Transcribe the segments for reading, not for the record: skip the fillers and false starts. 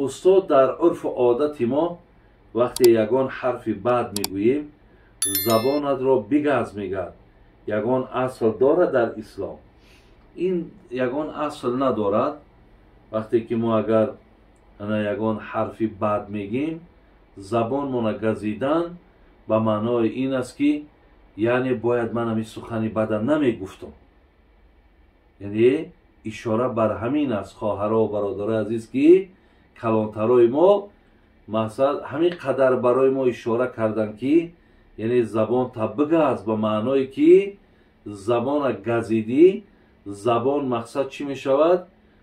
Устод, дар урфу одати мо вақте ягон ҳарфи бад мегӯем, забонатро бигаз мегӯяд. Ягон асл дорад дар ислом? Ин ягон асл надорад. Вақте ки мо агар ягон ҳарфи бад мегӯем, забонмона газидан ба маънои ин аст, ки яъне бояд ман ҳамин сухани бада намегуфтам. Яъне ишора бар ҳамин аст, хоҳаро ва бародарои азиз, ки калонтарои мо масалан ҳамин қадар барои мо ишора карданд, ки яъне забон та бигаз, ба маъное ки забона газидӣ, забон мақсад чӣ мешавад?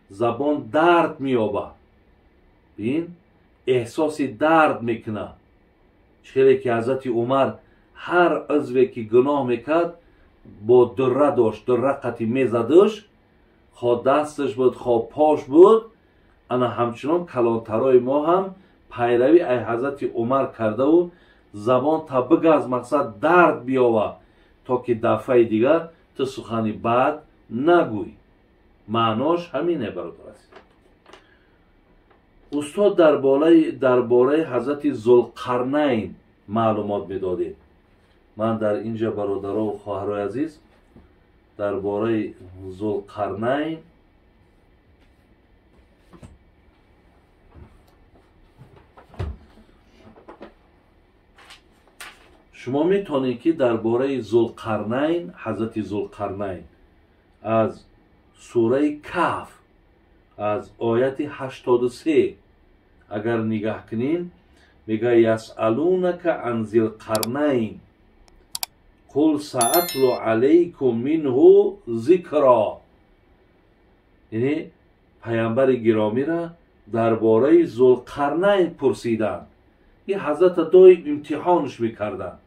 Забон дард меёбад. Бин, эҳсоси дард мекунад. Хеле ки ҳазрати Умар ҳар узве ки гуноҳ мекард, бо дурра дошт, дурра қати мезадаш, хо дасташ буд, хо пош буд. Ана ҳамчунон калонтарои мо ҳам пайравӣ ай ҳазрати Умар кардаву забон та бигаз, мақсад дард биёвад, то ки дафъаи дигар ту сухани бад нагӯй. Маънош ҳамине, бародар азиз. Устод, дар бораи ҳазрати Зулқарнайн маълумот медодед. Ман дар инҷа, бародарову хоҳарои азиз, дар бораи Зулқарнайн шумо метавонед, ки дар бораи Зулқарнайн, ҳазрати Зулқарнайн, аз сураи Каҳф аз ояти 83 агар нигаҳ кунем, мегӯяд: ясъалунака ан зилқарнайн қул саатлу алайкум минҳу зикро. Яъне паямбари гиромиро дар бораи Зулқарнайн пурсиданд. Ин ҳазрата доим имтиҳонш мекарданд,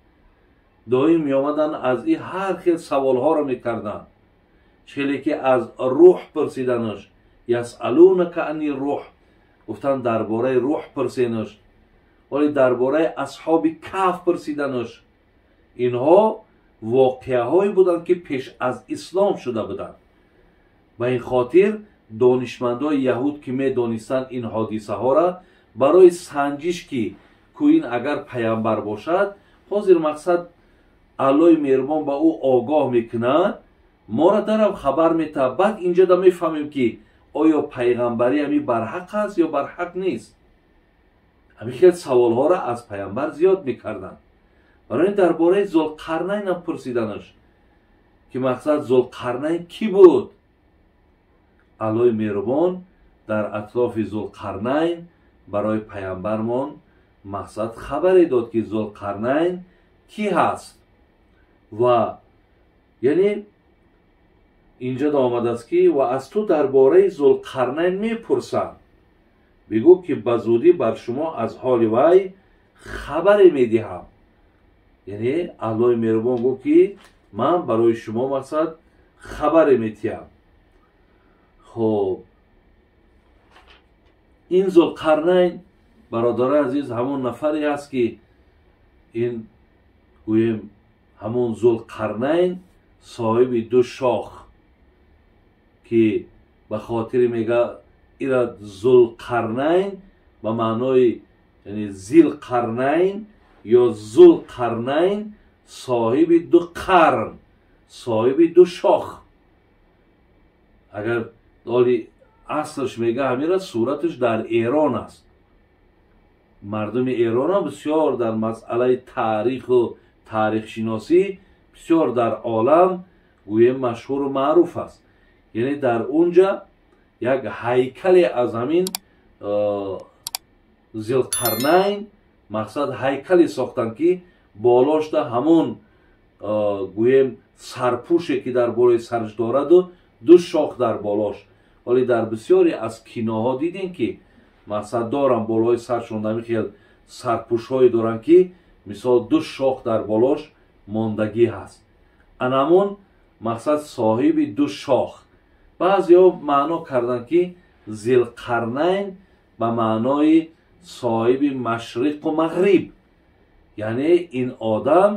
доим меомаданд, аз ин ҳар хел саволҳоро мекарданд. Хеле ки аз рӯҳ пурсиданаш, ясъалунака ани рӯҳ, гуфтанд дар бораи рӯҳ пурсенаш, вале дар бораи асҳоби каҳф пурсиданаш. Инҳо воқеаҳое буданд, ки пеш аз ислом шуда буданд. Ба ин хотир донишмандои яҳуд, ки медонистанд ин ҳодисаҳоро, барои санҷиш, ки ку ин агар паямбар бошад, ҳозир мақсад Аллоҳи меҳрубон ба ӯ огоҳ мекунад, моро дарав хабар метаҳад. Баъд инҷода мефаҳмем, ки оё пайғамбарӣ ҳами барҳақ аст ё барҳақ нест. Ҳамин хел саволҳоро аз паямбар зиёд мекарданд. Барои ин дар бораи Зулқарнайн ҳам пурсиданаш, ки мақсад Зулқарнайн кӣ буд? Аллоҳи меҳрубон дар атрофи Зулқарнайн барои паямбармон мақсад хабаре дод, ки Зулқарнайн кӣ ҳаст. Ва яъне инҷо омадааст, ки ва аз ту дар бораи Зулқарнайн мепурсанд, бигӯ, ки ба зудӣ бар шумо аз ҳоли вай хабаре медиҳам. Яъне Аллоҳи меҳрубон гуфт, ки ман барои шумо мақсад хабаре метиҳам. Хоб, ин Зулқарнайн, бародарои азиз, ҳамон нафаре аст, ки ин гӯем ҳамон Зулқарнайн соҳиби ду шох, ки ба хотири мега ира Зулқарнайн ба маънои яъне Зилқарнайн ё Зулқарнайн, соҳиби ду қарн, соҳиби ду шох. Агар оли аслш мега ҳамира сураташ дар Эрон аст. Мардуми Эрон ҳам бисёр дар масъалаи таъриху таърихшиносӣ бисёр дар олам гӯем машҳуру маъруф аст. Яъне дар унҷа як ҳайкале аз ҳамин Зилқарнайн мақсад ҳайкале сохтанд, ки болошда ҳамон гӯем сарпӯше, ки дар болои сараш дораду ду шох дар болош. Вале дар бисёре аз киноҳо дидем, ки мақсад доранд болои саршон ҳамин хел сарпӯшҳое доранд, ки мисол ду шох дар болош мондагӣ ҳаст. Анамон мақсад соҳиби ду шох. Баъзеҳо маъно карданд, ки Зилқарнайн ба маънои соҳиби машриқу мағриб, яъне ин одам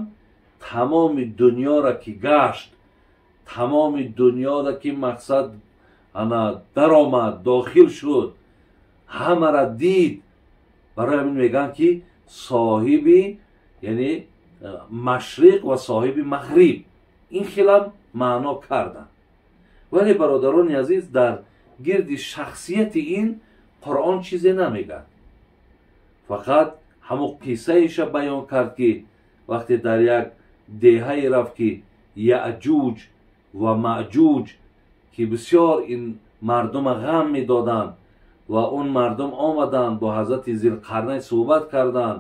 тамоми дунёро ки гашт, тамоми дунёро ки мақсад ана даромад, дохил шуд, ҳамара дид. Барои ҳамин мегӯянд, ки соҳиби, яъне, машриқ ва соҳиби мағриб, ин хелам маъно карданд. Вале, бародарони азиз, дар гирди шахсияти ин Қуръон чизе намегӯяд, фақат ҳамон қиссаеша баён кард, ки вақте дар як деҳае рафт, ки Яъҷуҷ ва Маъҷуҷ, ки бисёр ин мардума ғам медоданд, ва он мардум омаданд, бо ҳазрати Зилқарнайн суҳбат карданд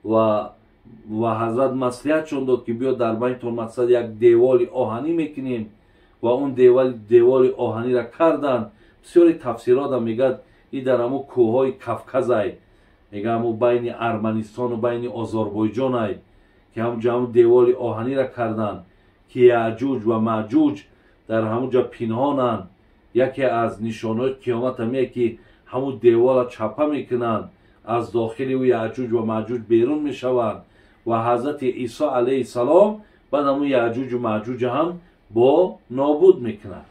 ва ҳазрат маслиҳатшон дод, ки биё, дар байнтон, мақсад, як деволи оҳанӣ мекунем, ва он деволи оҳаниро карданд. Бисёри тафсиротам мегӯяд, и дар ҳамун кӯҳҳои Кавказай, мега, ҳамун байни Арманистону байни Озарбойҷонай, ки ҳамунҷо ҳамун деволи оҳаниро карданд, ки Яъҷуҷ ва Маъҷуҷ дар ҳамунҷо пинҳонанд. Яке аз нишонҳои қиёмат ҳамие, ки ҳамун девола чапа мекунанд, аз дохили ӯ Яъҷуҷ ва Маъҷуҷ берун мешаванд, ва ҳазрати Исо алайҳиссалом баъд ҳамун Яъҷуҷу Маъҷуҷ ҳам бо нобуд мекунад.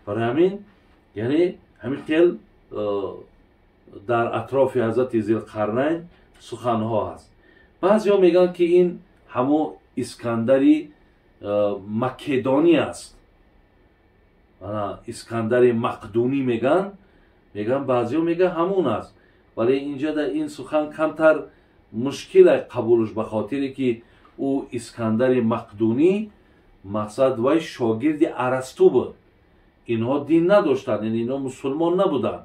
Барои ҳамин, яъне, ҳамин хел дар атрофи ҳазрати Зилқарнайн суханҳо ҳаст. Баъзеҳо мегӯянд, ки ин ҳамун Искандари Македонӣ аст, Искандари Мақдунӣ мегӯянд, баъзеҳо мегӯянд, ҳамун аст. Вале инҷа дар ин сухан камтар мушкил қабулш, ба хотире ки ӯ Искандари Мақдунӣ, мақсад, вай шогирди Арасту буд. Инҳо дин надоштанд, яъне инҳо мусулмон набуданд.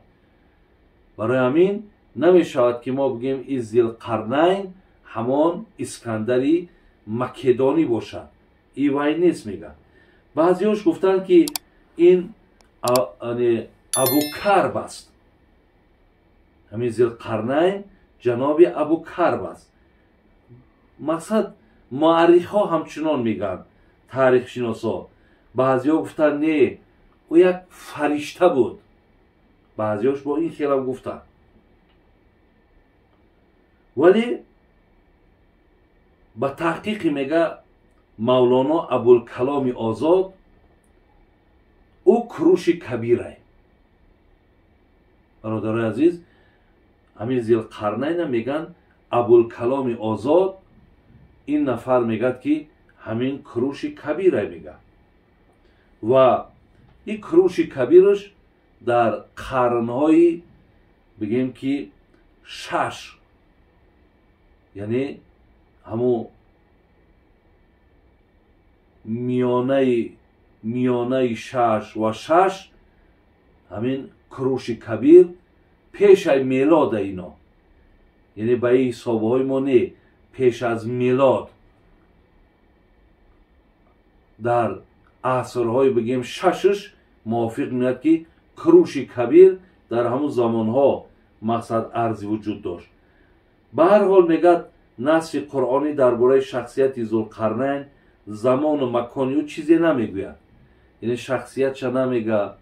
Барои ҳамин намешавад, ки мо бигӯем, и Зилқарнайн ҳамон Искандари Македонӣ бошад. И вай нест, мегӯяд. Баъзеҳош гуфтанд, ки ин Абукарб аст, ҳамин Зилқарнайн ҷаноби Абукарб аст. Мақсад, муаррихҳо ҳамчунон мегӯянд, таърихшиносҳо. Баъзеҳо гуфтанд, не, ӯ як фаришта буд. Баъзеҳош бо ин хелам гуфтанд. Вале ба таҳқиқи, мега, Мавлоно Абулкаломи Озод, ӯ Куруши Кабирай. Бародарои азиз, ҳамин Зилқарнайна мегӯянд, Абулкаломи Озод ин нафар мегӯяд, ки ҳамин Куруши Кабирай, мегӯяд. Ва ин Куруши Кабираш дар қарнҳои, бигем, ки шаш, яъне ҳамун миёнаи шаш ва шаш, ҳамин Куруши Кабир пешаи мелода ино, яъне ба ин ҳисобҳои мо не, пеш аз мелод, дар асрҳои, бигем, шашш мувофиқ меояд, ки Куруши Кабир дар ҳамун замонҳо, мақсад, арзи вуҷуд дошт. Ба ҳар ҳол, мегӯяд, насси қуръонӣ дар бораи шахсияти Зулқарнайн, замону макони ӯ чизе намегӯяд, яъне шахсиятша намегӯяд,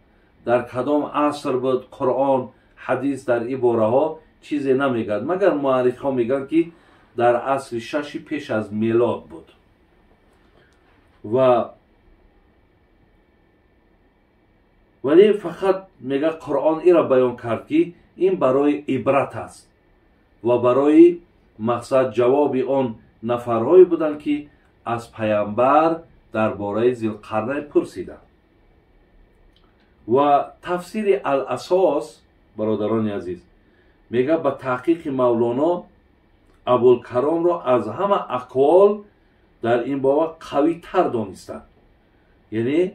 дар кадом аср буд. Қуръон, ҳадис дар ин бораҳо чизе намегӯяд, магар муаррихҳо мегӯянд, ки дар асри шаши пеш аз мелод буд. Ва вале фақат, мега, Қуръон инро баён кард, ки ин барои ибрат аст ва барои, мақсад, ҷавоби он нафарҳое буданд, ки аз паямбар дар бораи Зилқарнайн пурсиданд. Ва тафсири Ал-Асос, бародарони азиз, мега, ба таҳқиқи Мавлоно Абулкаромро аз ҳама ақвол дар ин бора қавитар донистанд. Яъне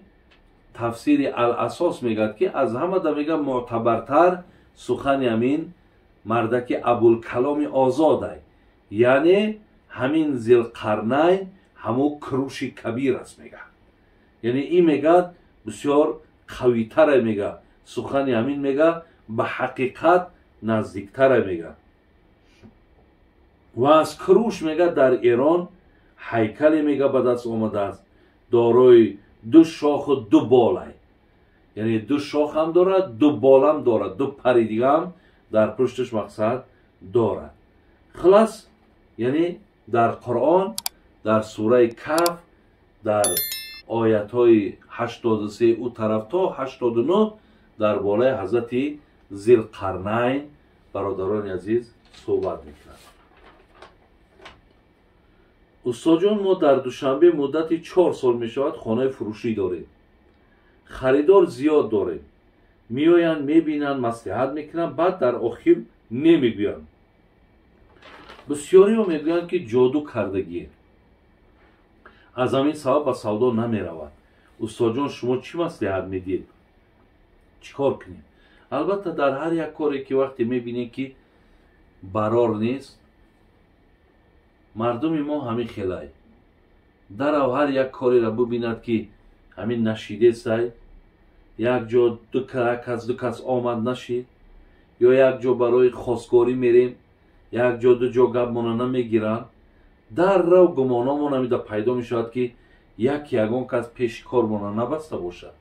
тафсири Ал-Асос мегӯяд, ки аз ҳама да, мега, мӯътабартар сухани ҳамин мардаки Абулкаломи Озодай, яъне ҳамин Зилқарнайн ҳамун Куруши Кабир аст, мега. Яъне ин, мегӯяд, бисёр қавитаре, мега, сухани ҳамин, мега, ба ҳақиқат наздиктаре, мега. Ва аз Куруш, мега, дар Эрон ҳайкале, мега, ба даст омадааст, дорои ду шоху ду болай, яъне ду шохам дорад, ду болам дорад, ду пари дигаам дар пушташ, мақсад, дорад. Хулас, яъне дар Қуръон, дар сураи Каҳф, дар оятҳои 83 ӯ тараф то 89 дар бораи ҳазрати Зилқарнайн бародарони азиз суҳбат мекунад. Устодҷон, мо дар Душанбе муддати 4 сол мешавад хонаи фурӯшӣ дорем, харидор зиёд дорем, меоянд, мебинанд, маслиҳат мекунанд, баъд дар охир намегӯянд. Бисёриҳо мегӯянд, ки ҷоду кардагие, аз ҳамин сабаб ба савдо намеравад. Устодҷон, шумо чӣ маслиҳат медиҳед, чӣ кор кунем? Албатта, дар ҳар як коре ки вақте мебинем, ки барор нест, мардуми мо ҳамин хелай дарав ҳар як кореро бубинад, ки ҳамин нашидесай, як ҷо ду кас ду кас омад нашид, ё як ҷо барои хостгорӣ мерем, як ҷо ду ҷо гапмона намегиранд, даррав гумономон ҳамида пайдо мешавад, ки як ягон кас пеши кормона набаста бошад,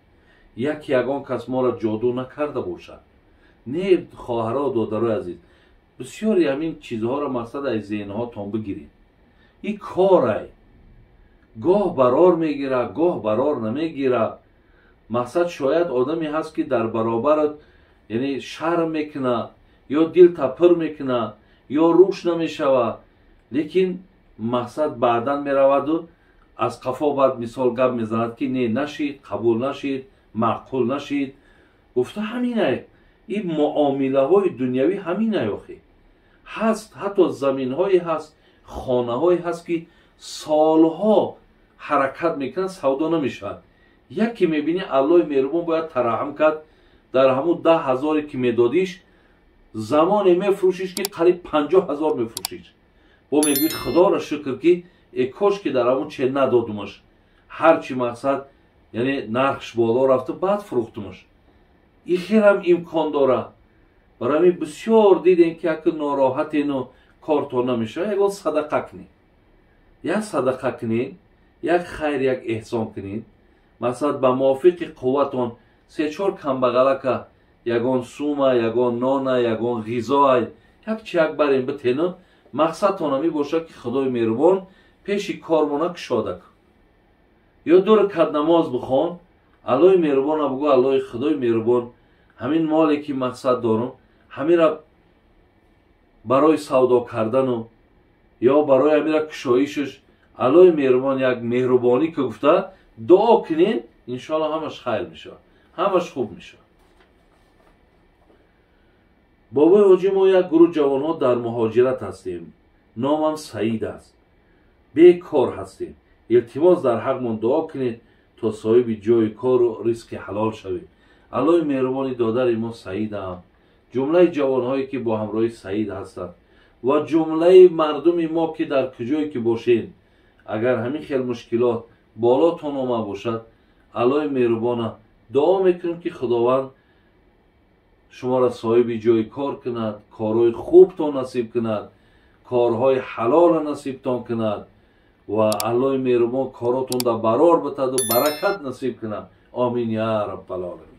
як ягон кас моро ҷоду накарда бошад. Не, хоҳаро, додарои азиз, бисёри ҳамин чизҳоро мақсад аз зеҳнҳотон бигиред. Ин корай гоҳ барор мегирад, гоҳ барор намегирад. Мақсад шояд одаме ҳаст, ки дар баробарат, яъне шарм мекунад, ё дил тапир мекунад, ё рӯш намешавад, лекин мақсад баъдан мераваду аз қафо баъд мисол гап мезанад, ки не, нашид, қабул нашид, маъқул нашид. Гуфта ҳаминай, ин муомилаҳои дунявӣ ҳаминай охи ҳаст. Ҳатто заминҳое ҳаст, хонаҳое ҳаст, ки солҳо ҳаракат мекунанд, савдо намешавад. Яке мебинӣ, Аллоҳи меҳрубон бояд тараҳҳум кард, дар ҳамун 10 ҳазоре ки медодиш, замоне мефурӯшиш, ки қариб 50 ҳазор мефурӯшиш. Бо мегӯӣ, худоро шукр, ки э кош ки дар ҳамун че надодумаш, ҳарчи мақсад, яъне нархш боло рафту баъд фурӯхтумаш. Ин хелам имкон дорад. Барои ҳамин бисёр дидем, ки яке нороҳатену кортон намешавад, ягон садақа кунед, як садақа кунед, як хайр, як эҳсон кунед. Мақсад ба мувофиқи қувватон се-чор камбағалака ягон сума, ягон нона, ягон ғизоай, як чи як барем битену, мақсадтон ҳамин бошад, ки худои меҳрубон пеши кормона кушода кун. Ё ду ракат намоз бихон, Аллоҳи меҳрубона бугӯ: Аллоҳи худои меҳрубон, ҳамин моле ки мақсад дорам, ҳамира барои савдо кардану ё барои ҳамира кушоишаш Аллоҳи меҳрубон як меҳрубонӣ ки гуфта дуо кунед, иншоалло ҳамаш хайр мешавад, ҳамаш хуб мешавад. Бобои ҳоҷӣ, мо як гурӯҳ ҷавонҳо дар муҳоҷират ҳастем, номам Саид аст, бекор ҳастем, илтимос дар ҳақмон дуо кунед, то соҳиби ҷои кору ризқи ҳалол шавем. Аллоҳи меҳрубони додари мо Саидам, ҷумлаи ҷавонҳое ки бо ҳамроҳи Саид ҳастанд ва ҷумлаи мардуми мо, ки дар куҷое ки бошед, агар ҳамин хел мушкилот болотон омад бошад, Аллоҳи меҳрубона дуо мекунем, ки Худованд шуморо соҳиби ҷои кор кунад, корҳои хубтон насиб кунад, корҳои ҳалолро насибтон кунад ва Аллоҳи меҳрубон коротон дар барор битаду баракат насиб кунад. Омин я раббалоламин.